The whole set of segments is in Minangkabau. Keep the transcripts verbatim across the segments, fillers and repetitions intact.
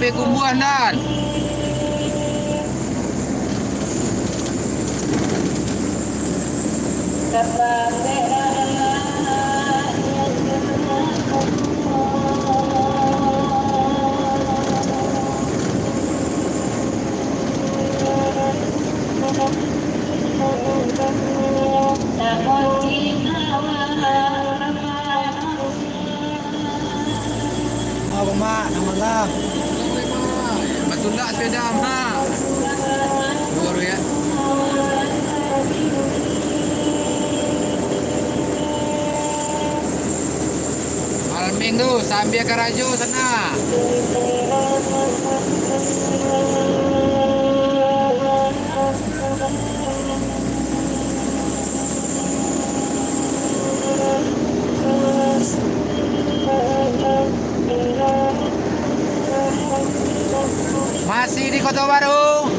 Kumbuah nan. Apo, Mak? Selamat malam. Batundak sepeda, Mak. Luar biasa. Malam minggu, sambil karajo sana. Masih di Kota Baru.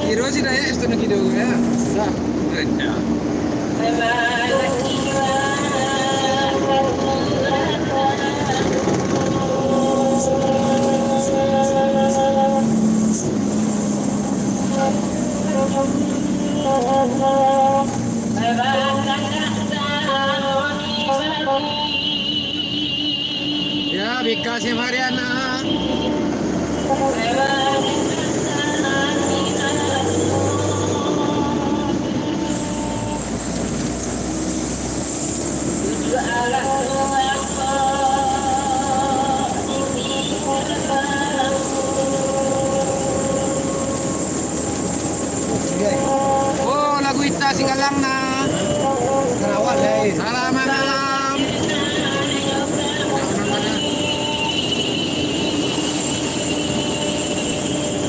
Kiro si Dayak itu nak kiro ya. Dah. Dah. Ya, bikasi Mariana. Oh, lagu Ita Singgalang nah. Selamat malam.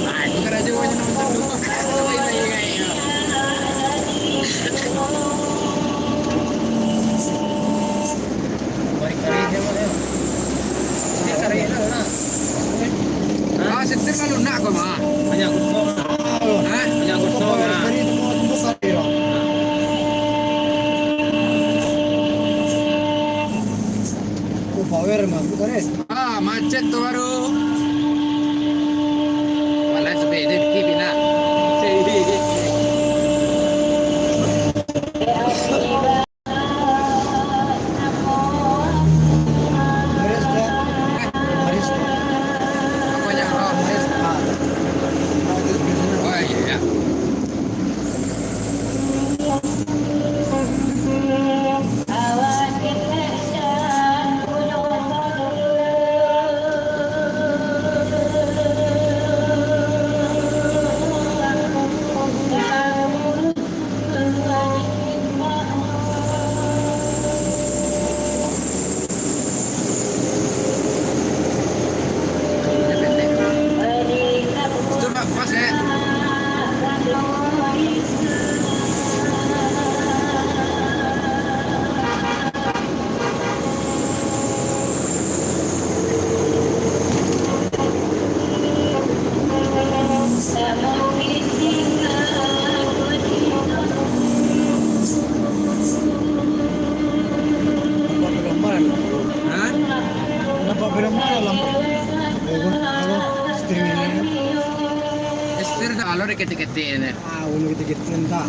Ah, itu kan aja banyak nonton tu. Ah, setir kalau nak kau mah. Banyak gosok. Hah? Banyak gosok, nah. Oh, power mah, bukan, eh? Ah, macet tu baru. Walau sepeda dikit pindah. Baris, ya. Baris. Apa yang kau? Baris. Ah. Oh, iya, ya. Hah? Kenapa belum malam? Eh, apa? Setir ini. Setir tak, kalau diketik-ketik ini. Ah, ulu gitu-gitu entah.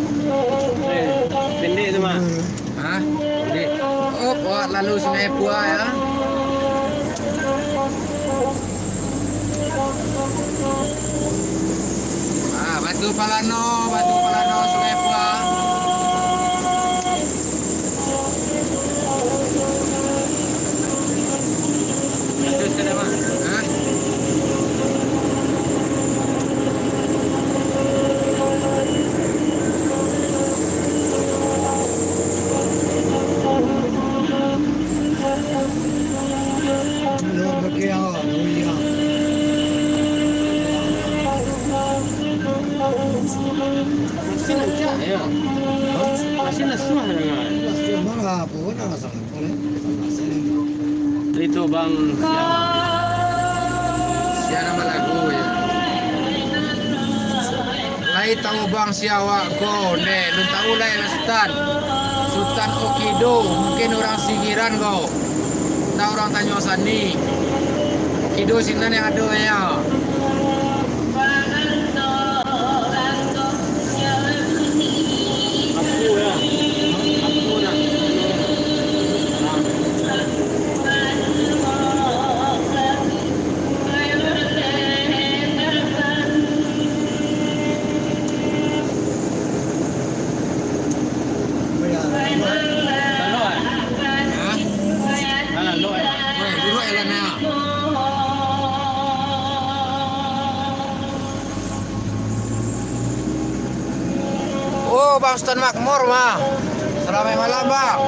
Eh, pendek tu, Mak. Hah? Pendek. Oh, buat lalu Sungai Pua ya. Ah, Batu Palano, Batu Palano, Sungai Pua. Masih nak cak, ya? Masih nak suah dengan. Itu bang. Sia nama lagu, ya? Lai tahu bang sia awak ko, ndeh, lun tahu lai Stan. Sutan Okido, mungkin urang Sigiran ko. Ndak, urang Tanjuang Sandi. Okido sinan nan ado, yo. Hah? Weh, duduak jalan, nah. Oh, Bang Sutan Makmur, mah. Salamaik malam, Bang.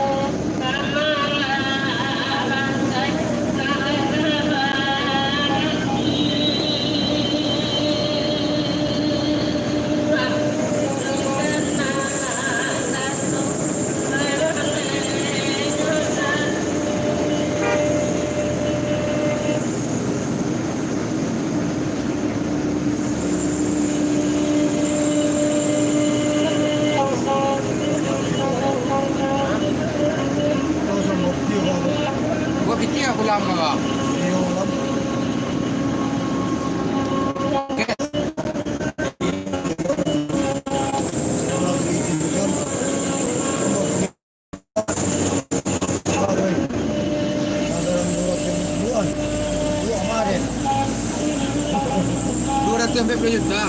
Buah pitih aku lah, Bang. Duo ratuih ampek puluah juta.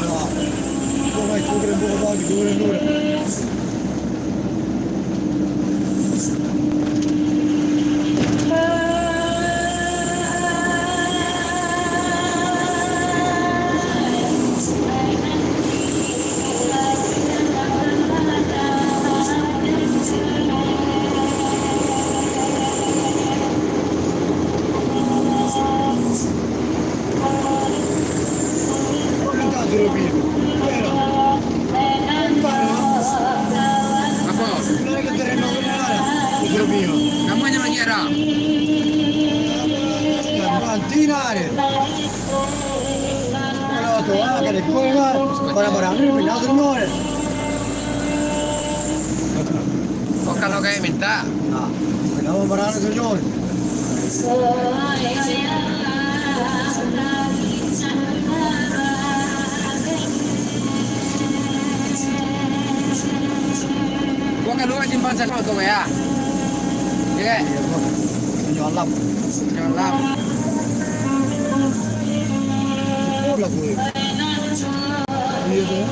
Apo? Namonyo lagi ado? Kalau tu, ah, kada kuat, kan? Barang-barang ni pindah semua, eh. Oh, kalau kayak minta? Nah, pindah barang ni semua. Gua kalua simpan satu tu, ya. Iya. Iya, bro. Nyolam. Nyolam. Oh, lagu ni. Iya, tu. Ya.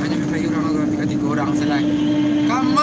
Banyak kayu urang, urang tigo-tigo urang salai. Kama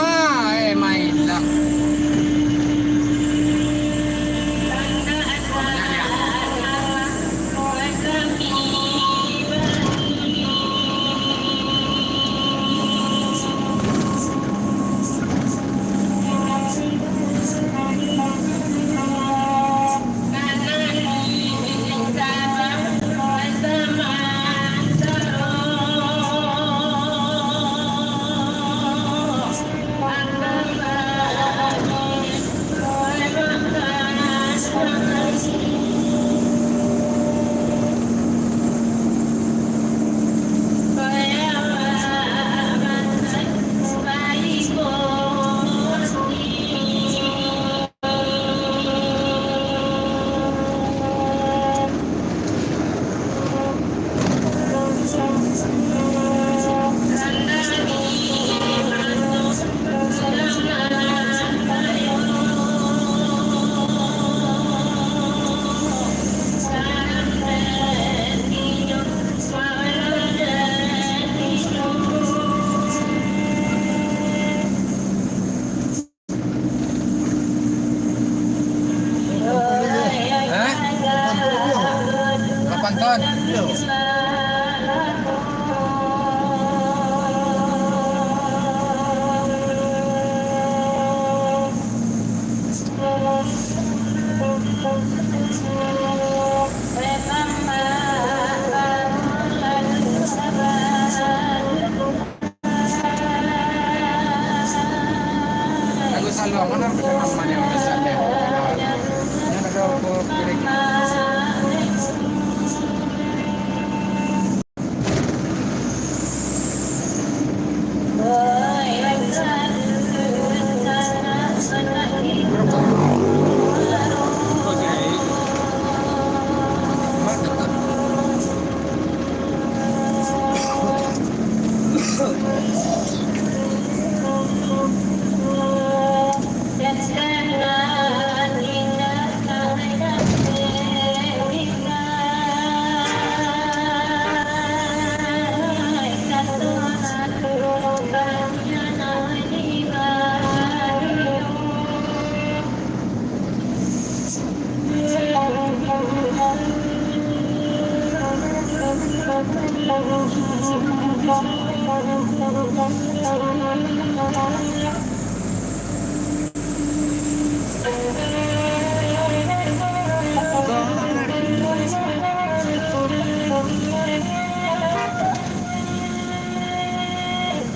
Saluang, mana kita namanya, misalnya. Yang ada apa, kira-kira.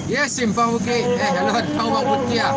Yo, Simpang Bukik. Eh, halo, Simpang Bukik, ah.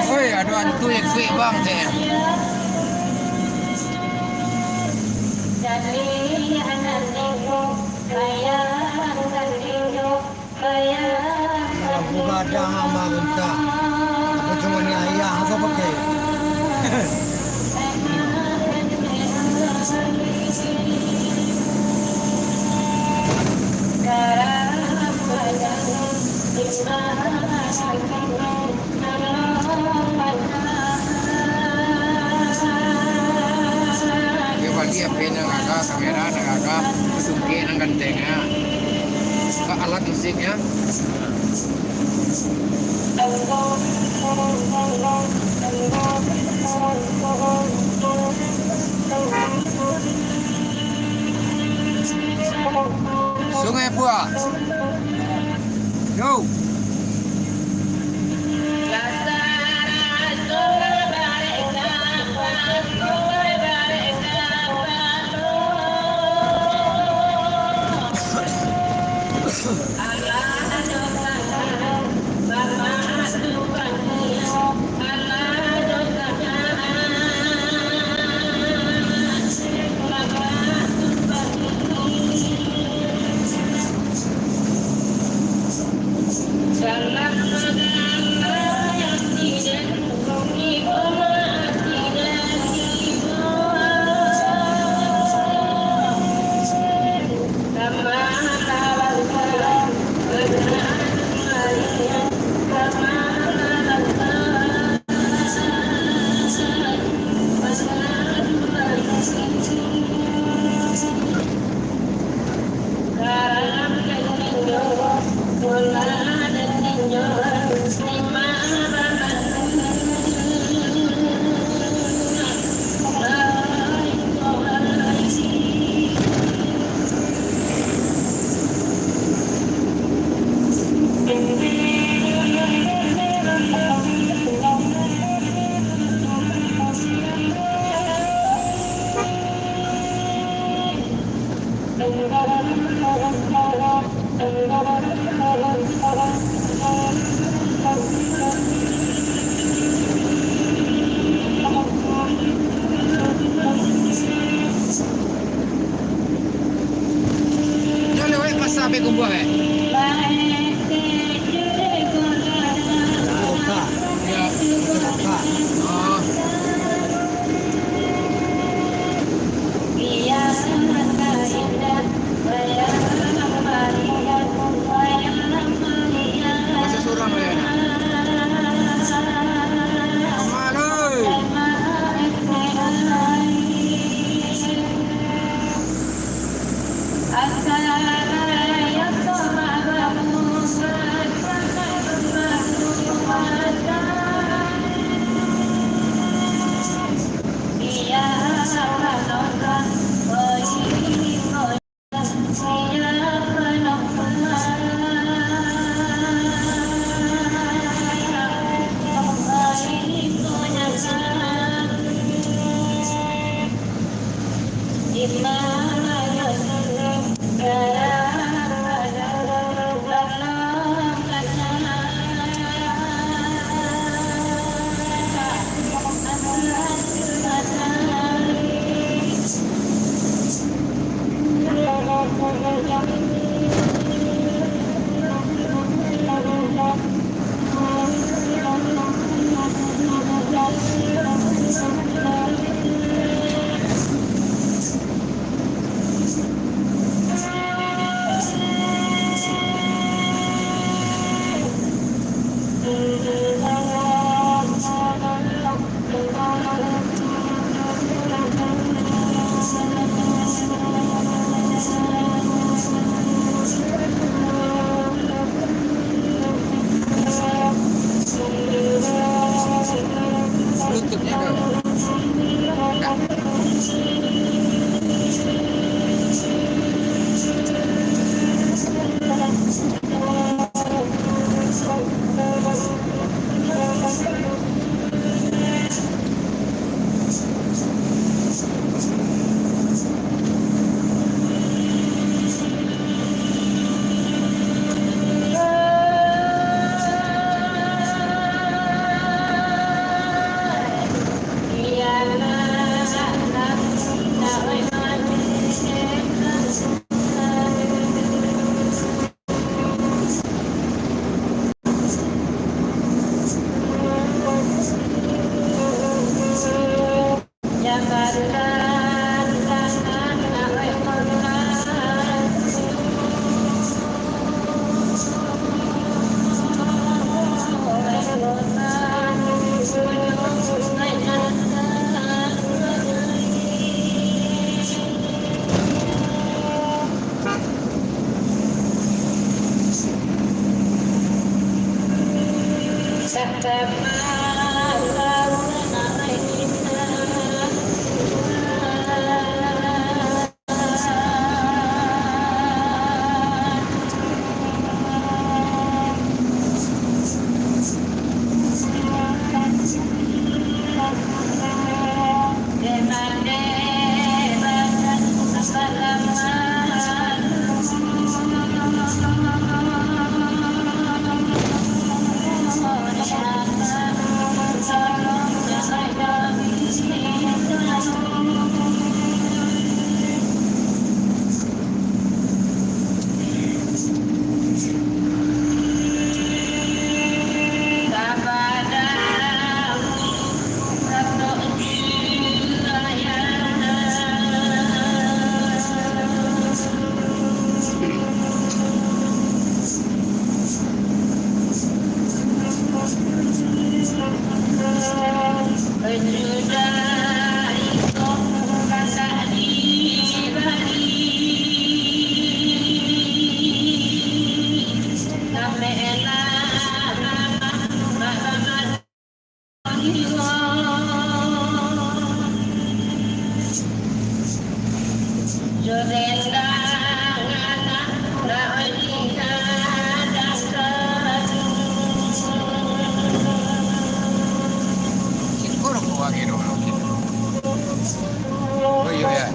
Oi, ado antu ikuik, Bang, cek. Alah, bugadang amarunta. Apo cuma ni ayah apo pakai? Yo, bagi H P nan gagah, kamera nan gagah, sungkek nan ganteng, yo. Ka alat musiknyo. Sungai Pua. Yo. Nyo lewat pasa Payakumbuah, eh? Yo. Oh. Masa surang, eh? Amal, oi. Tutupnya dulu. Dah. Siko rokok lagi tu. Oh, iyo, yo.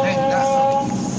Eh, dah.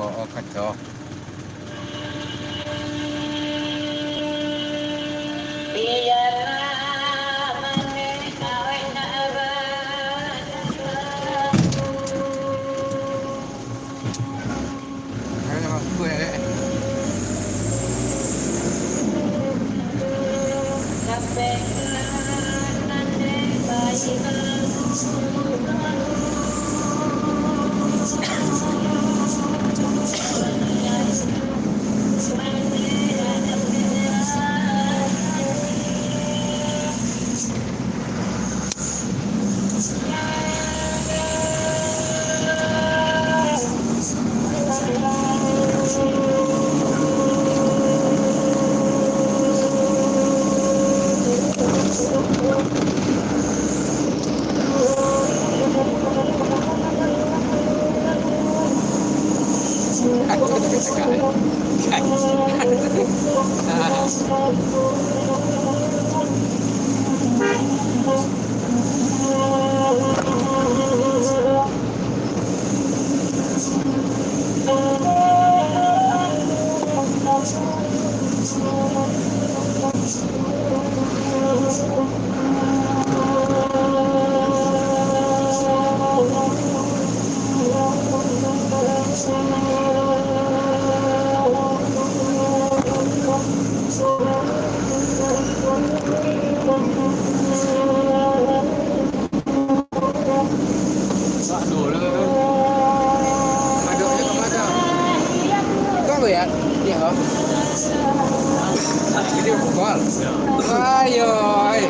Oh, oh, kacau. Aduh, aduh, aduh. Aduh, aduh, aduh. Kau lihat? Iya, kau. Video call. Ayo, ai.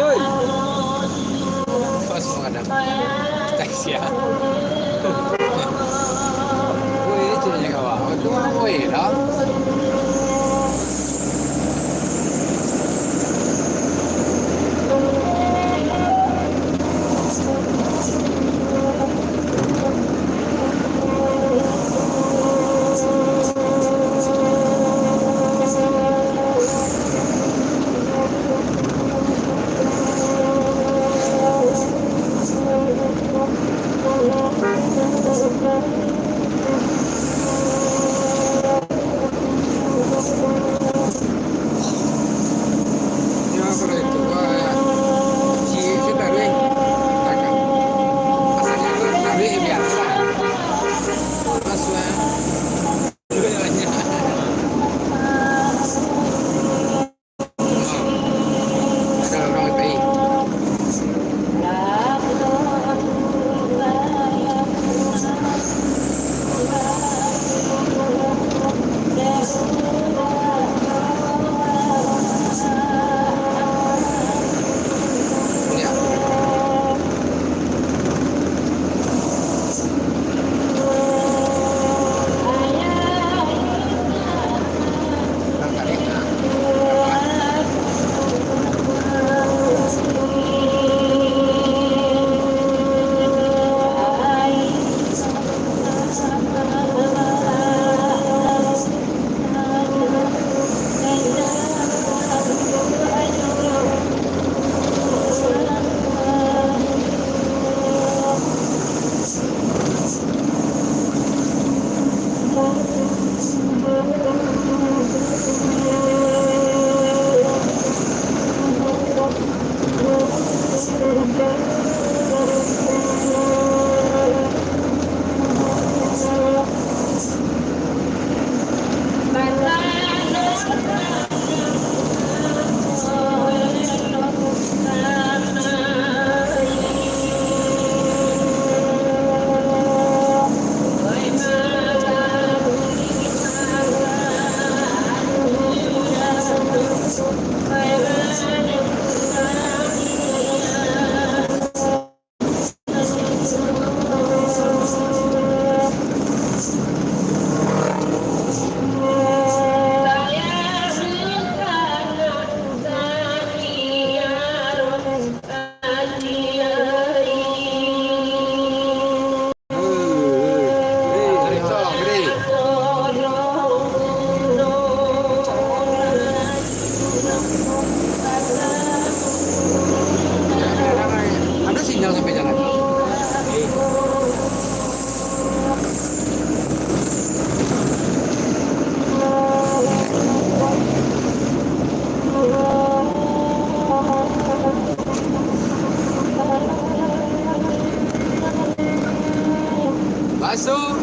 Woi. Pas menghadap. Sia. Woi, itu nya kawan. Itu orang woi dah. Masuk.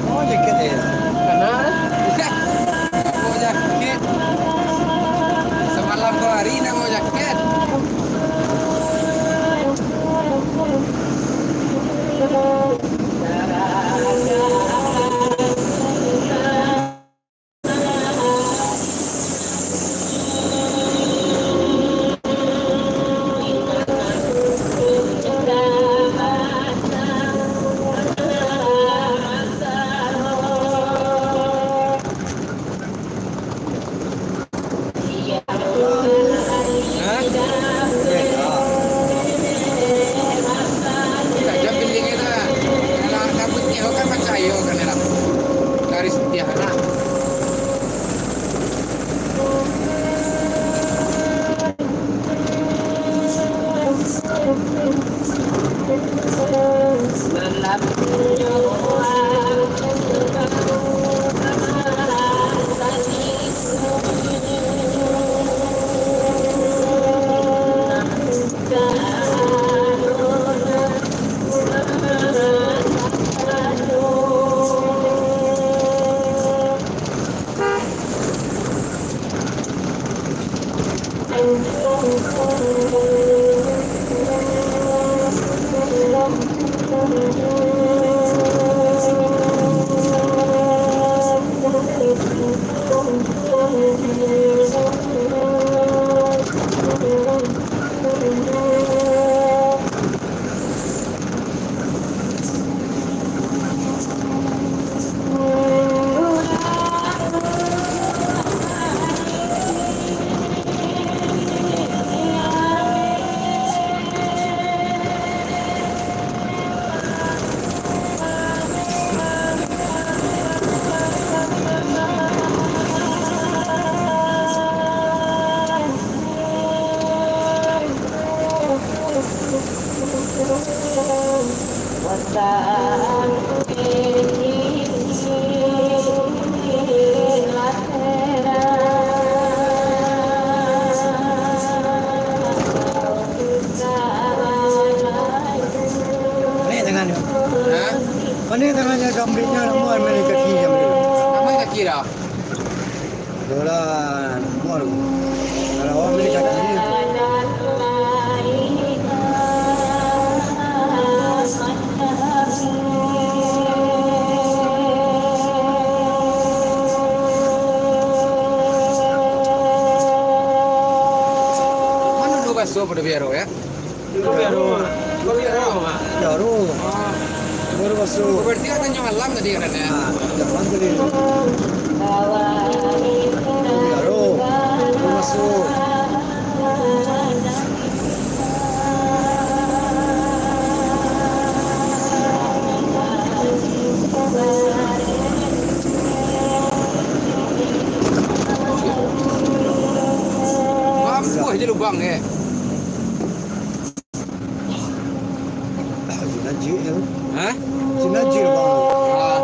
Oh, jaket eh. Kana dah. Mau jaket. Samalam tu hari nak mau jaket. Hah? Tajam bending itu lah. Kalau angka putiah kan pacayo kan lah. Garis putiah lah. Mana tangan tu? Hah? Mana tangannya, gambiknya, nama main kaki dia. Nama kaki dah? Bola, nomor. Kalau awak main kaki. Mano duo baso pado biaro, ya? Duo biaro, Mak. Duo biaro, Mak. Biaro. Baru masuk. Berarti kan Tanjung Alam tadi kan, ya? Ah, Tanjung Alam tadi. Biaro. Baru masuk. Mampus aja lubang, eh. Najib tu. Hah? Si Najib, bang. Ah.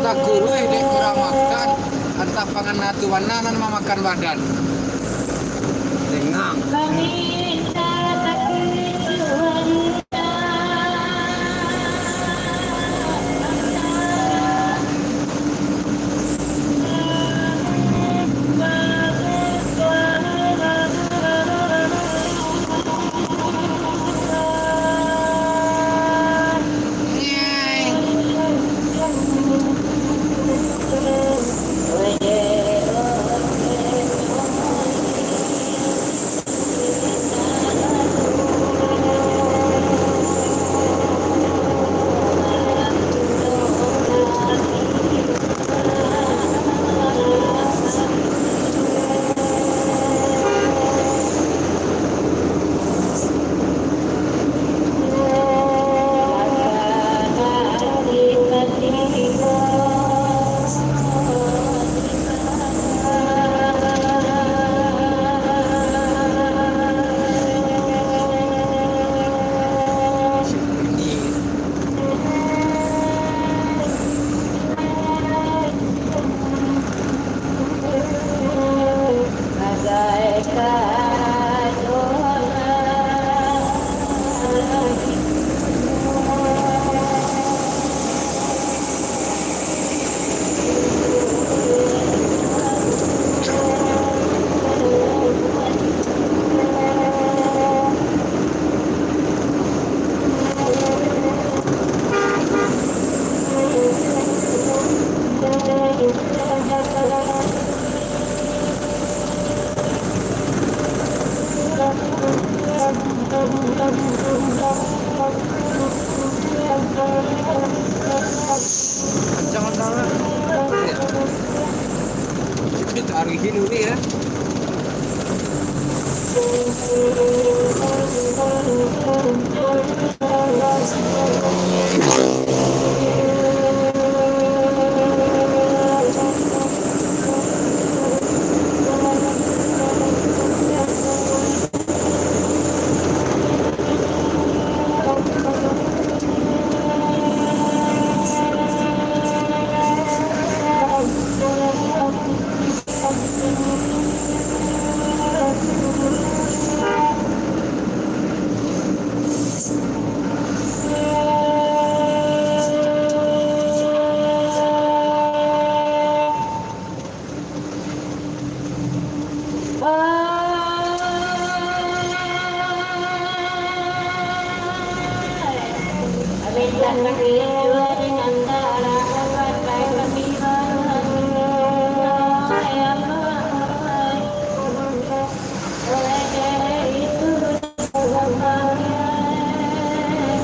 Kuruih dek kurang makan, antah pangan tu bana nan mamakan badan. Tengang. Kencang sangat. Kita arihin dulu ya.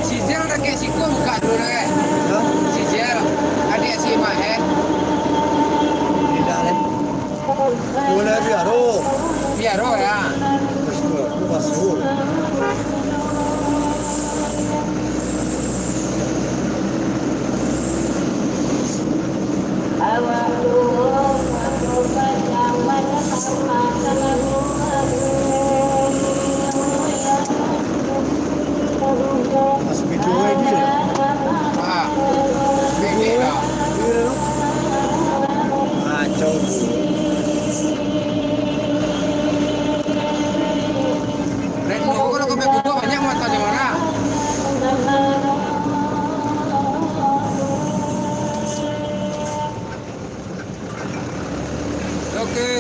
Si Jel dakek siko buka dulu deh. Hah? Si Jel, adiak si Mahen. Indak, Lek. Boleh biaro. Biaro, ya. Terus gua, gua masuk. Mas, video ini ya? Ah, ini lah. Kacau. Red Bull kalau kau main kubur banyak mata di mana? Oke.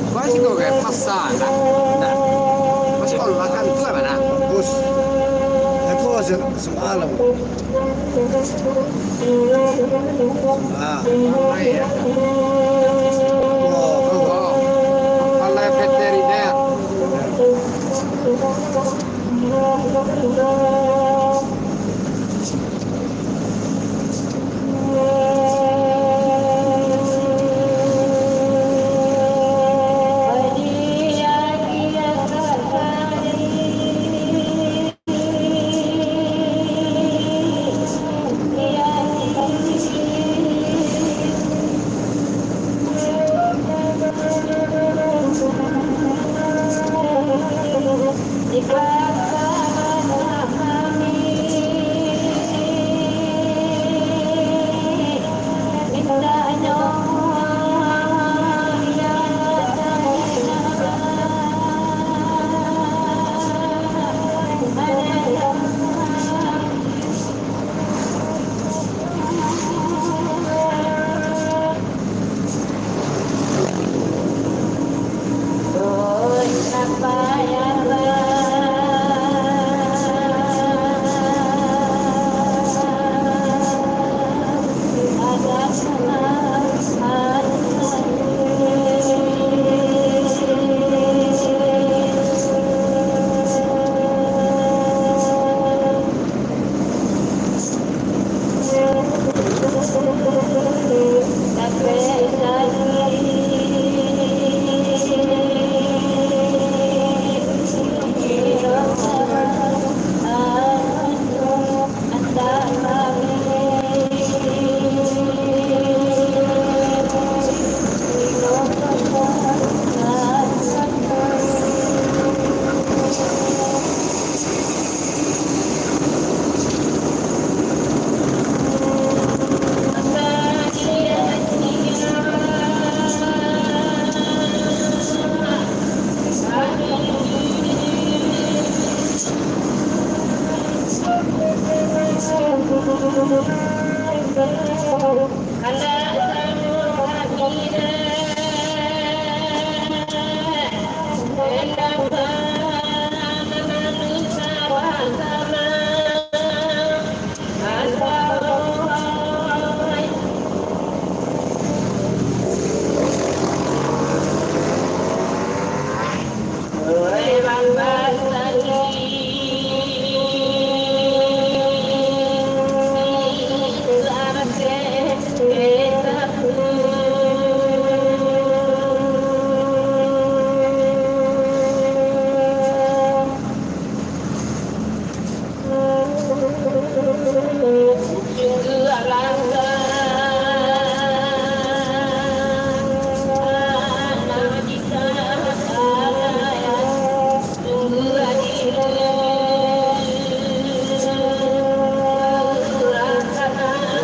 Masih kau kayak pasal, nah. Nah. Masih kau makan tu apa, nah? Bagus. Aku se-, semalam. Ah. Oh, oh. Kepala veteriner.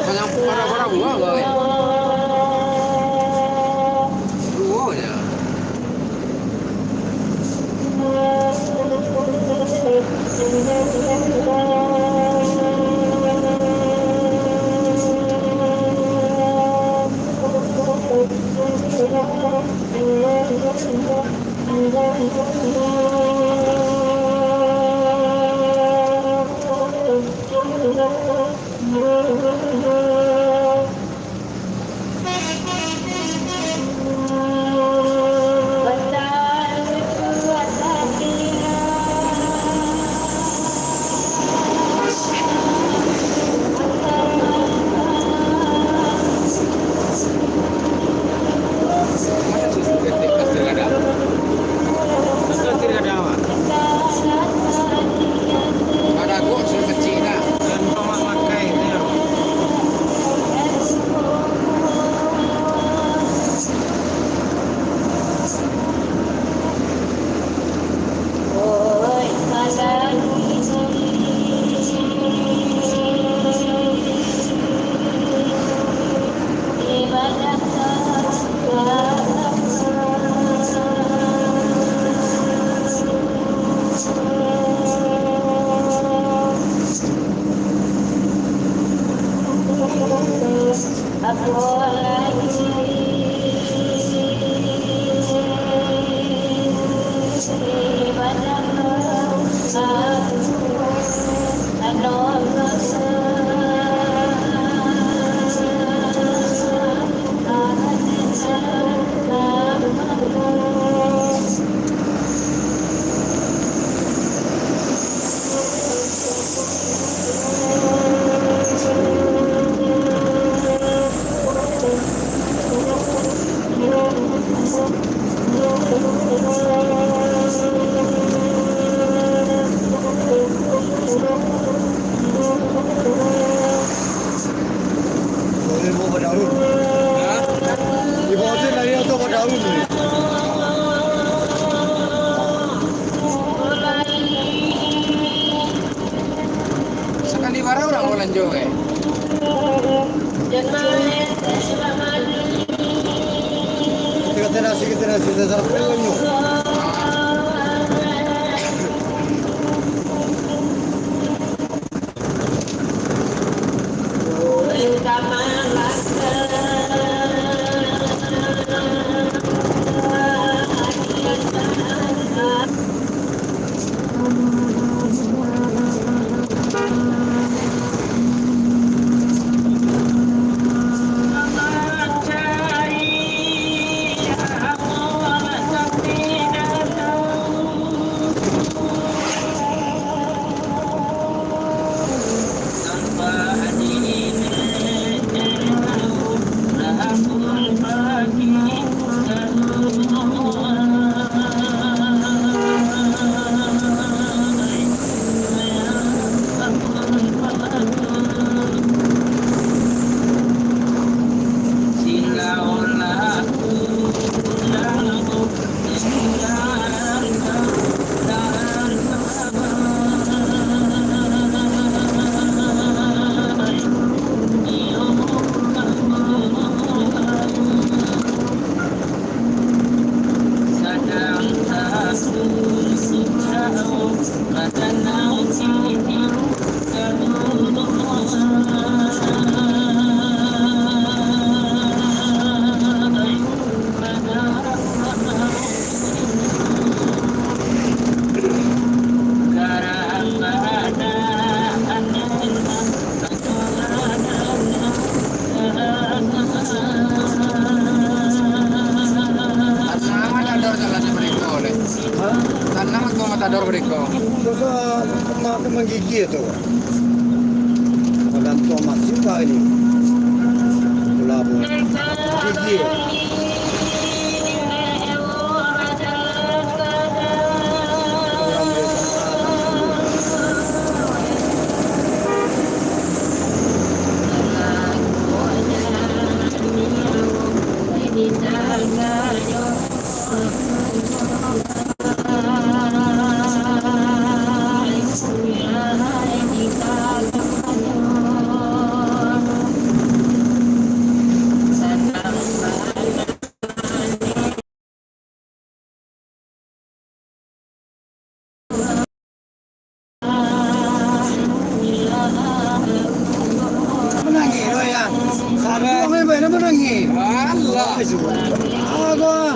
Banyak parah-parah bunga kau, eh. Duo je. Ada gua sudah kecil dah. Dan tomat makai. Boleh bawa daun. Hah? Di bawah sini lari atau bawa daun ni? Sakali bara urang balanjo, eh. Kita, kita nasi, kita nasi, kita sarap dulu. Tanam atau matador bariko? Hah? Tanam atau matador bariko? Dosa mak tu manggigil tu. Bagantuang masih kali. Bola bola. Gigil. Manangih lo, ya. Satu orang yang banyak manangih. Alah. Alah.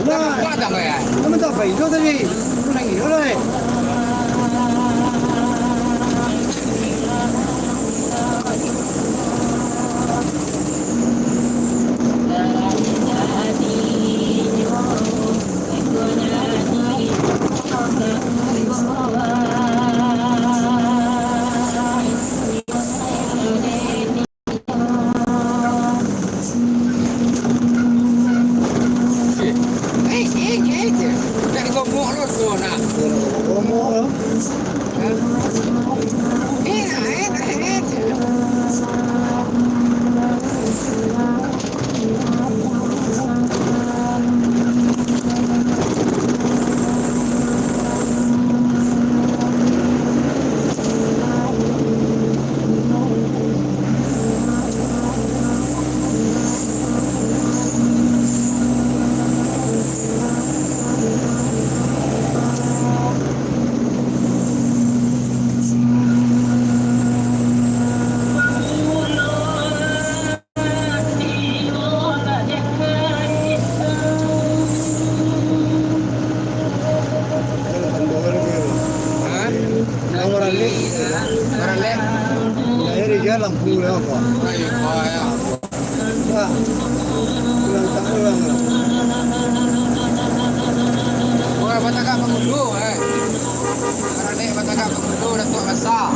Lah. Kau tak bayar? Kamu tak bayar tadi. Manangih lo, eh. Eh, eh, eh, eh. Dah digomok lo tu, nah. Lampu lah apa? Wah, batagak pangulu, eh. Aranek batagak pangulu, Datuak Basa.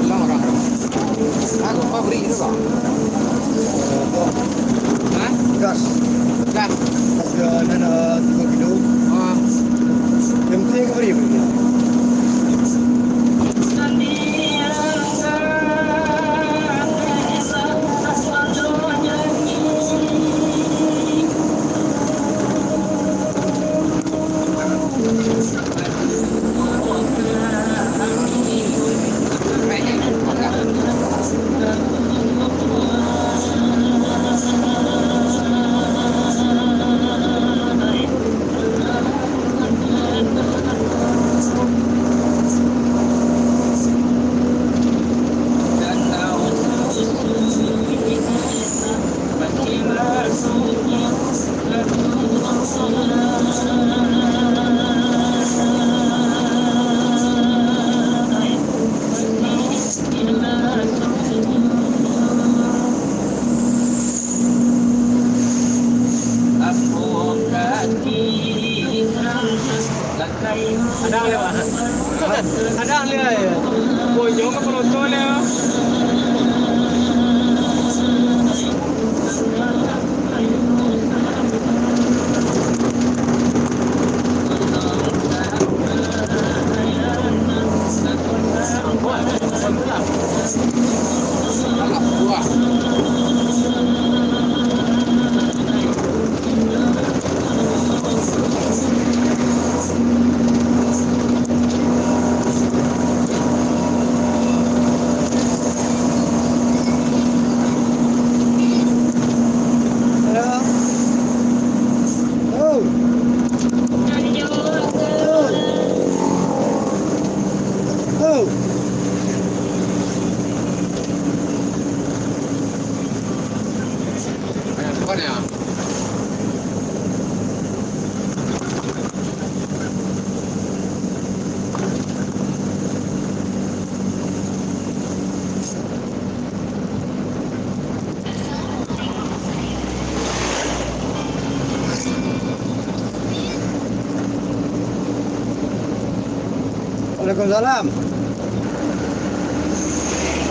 Lah, orang. Aku pabrik tu, Bang. Hah? Gas. Gas. Gas, ya, nan, eh, tiga kilo. Ah. Yang penting aku beri. Ada lihat, ada lihat ya. Bojong ke penonton ya. Waalaikumsalam.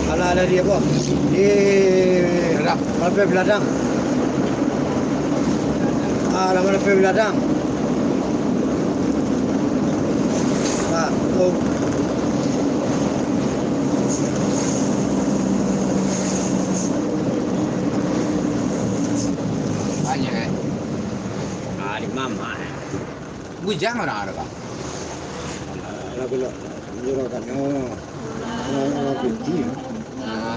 Alah, alah, di apo? Di Beladang. Lapeh Beladang. Ah, Lapeh Beladang. Ah, oh. Banyak, eh? Ah, di mama, eh. Bujang urang ado, Bang. Alah, alah, alah. Juragan, oh. Urang, urang piti, ya. Ah.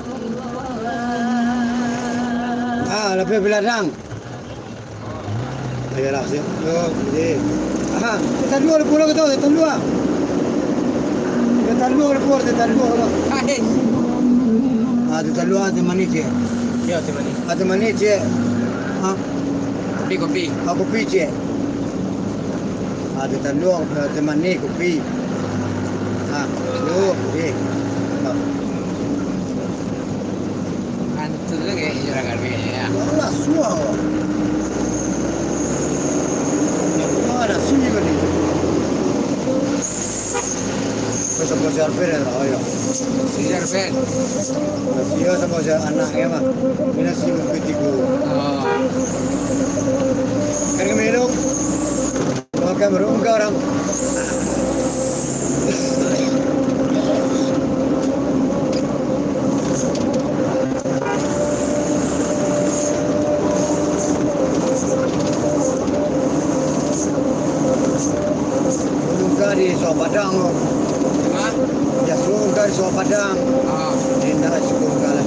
Ah, Lapeh Beladang. Ayolah, siap. Yo, jadi. Aha, teh talua lah pulang tu, teh talua. Teh talua lah pulang, teh talua lah. Hai. Ah, teh talua, teh manih, cik. Yo, teh manih. Ah, teh manih, cik. Ah. Kopi, kopi. Ah, kopi, cik. Ah, teh talua, teh manih, kopi. Ah, yo, kopi. Ah. Antu tu kayak juragan kayaknya, ya. Alah, suah. Wah, ada sini tadi. Kau sama si Arben, ya, oh, ya. Si Arben. Iyo, sama si anak, ya, mah. Ini si Bukit Tinggi. Oh. Kan kami hidup. Makan barungga urang. Barungga di Suak Padang tu. Hah? Ya, barungga di Suak Padang. Ah. Indak suko barungga lai.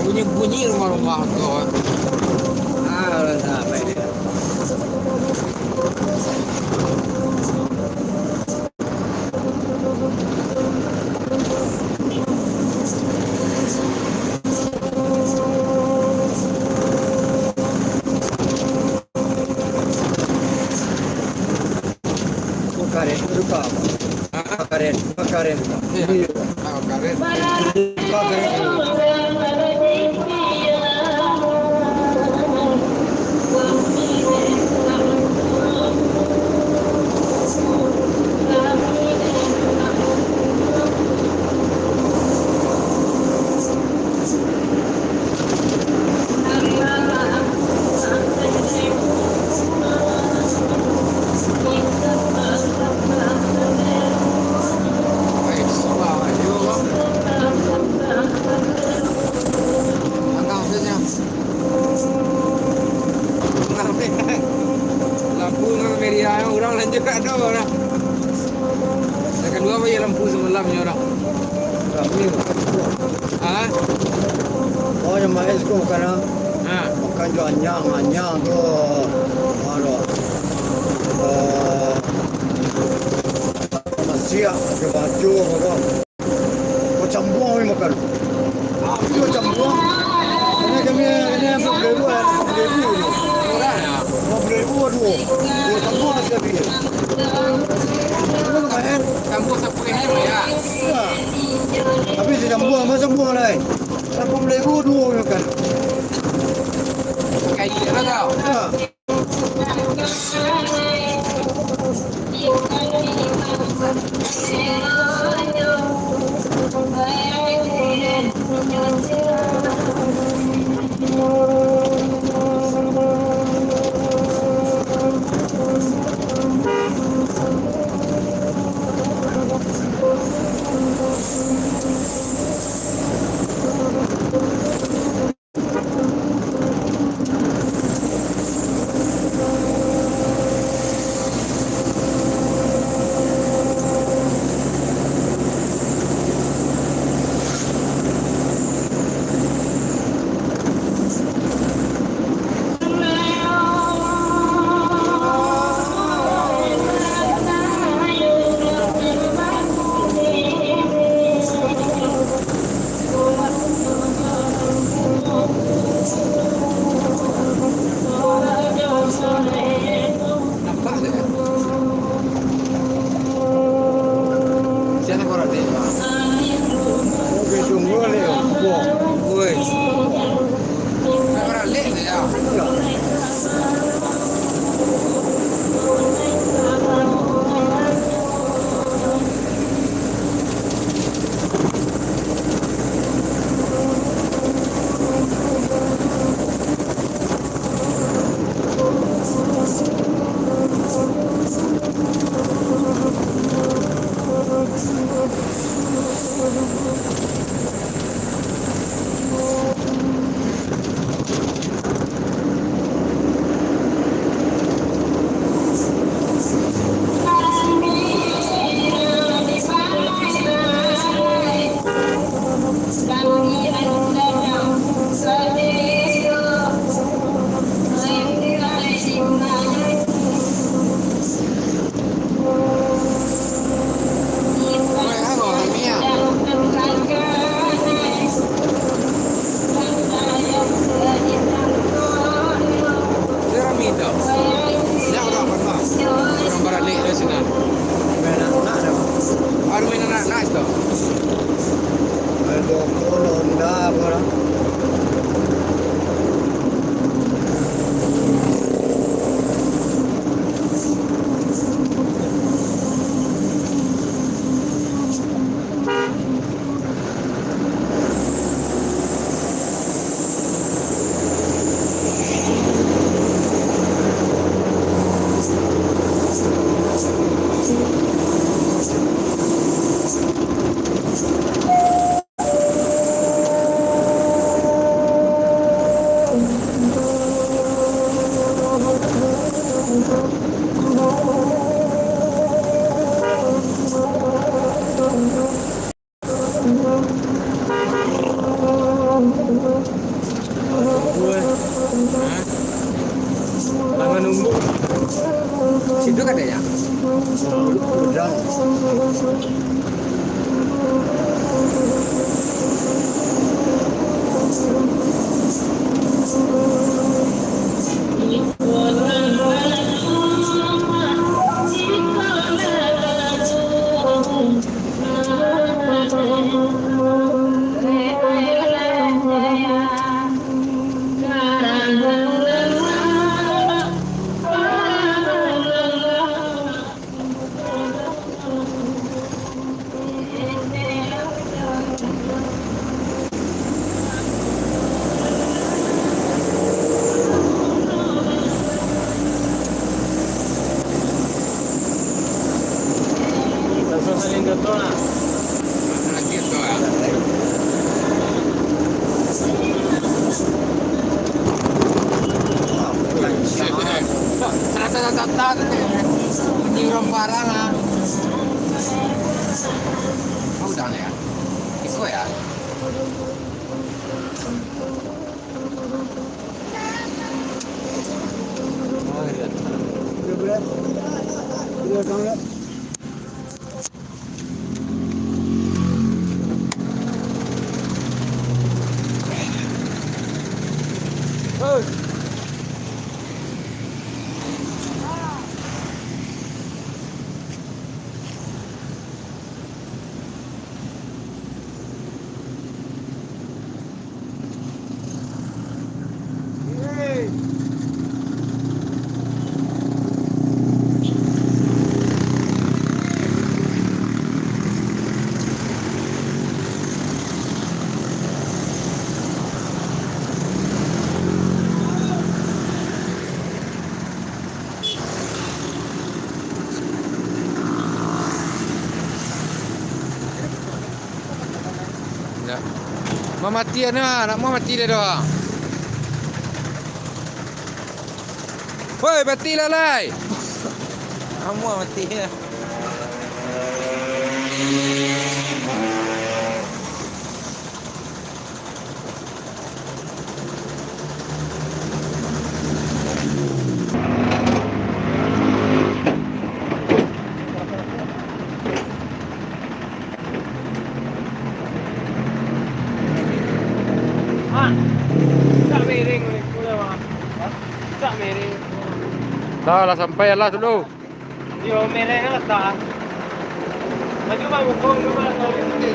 Bunyi-bunyi rumah-rumah tu. Ah, orang sampai dia. Karen, rupa apa? Hah? Karen, karen. Iya. Iya. Ah, karen. Karen. Lampu nan meriah, urang lanjut ka ado lah. Nan kaduo, baa lampu samalam nyo urang? Rami. Ha? Oh, nan maes ko makan, ah. Ha. Makan jo anyang, anyang tu. Anu. Eh, nasiak, pakai baju, apa. Kau cambuang kami makan. Kau cambuang. Kami, kami, kami ampek puluah ribu, ampek puluah ribu ni. Murah, ya? Lima puluh ribu, aduh. Kau cambuang nasi habis. Kau bayar. Cambuang sapu ini, ya? Ya. Habis dia cambuang, masa cambuang lain. Lapan puluh ribu, dua kami makan. Pakai aia lah kau? Ya. Nampak tu kan? Siapa korang ni? Oke, tunggu ni. Wah. Woi. Korang lek je, ya? Ya. Nyiram parang, ah. Oh, udah ya. Iko ya. Oh, iya. Udah, udah. Udah, udah. Dah. Mau mati anu, nak mau mati dia doh. Woi, mati lah, lai. Amuah mati ya. Ah, tak miring ni, boleh, Bang? Tak miring. Dah lah, sampai lah dulu. Yo, miring lah, tak. Maju, Bang, hukum, Bang.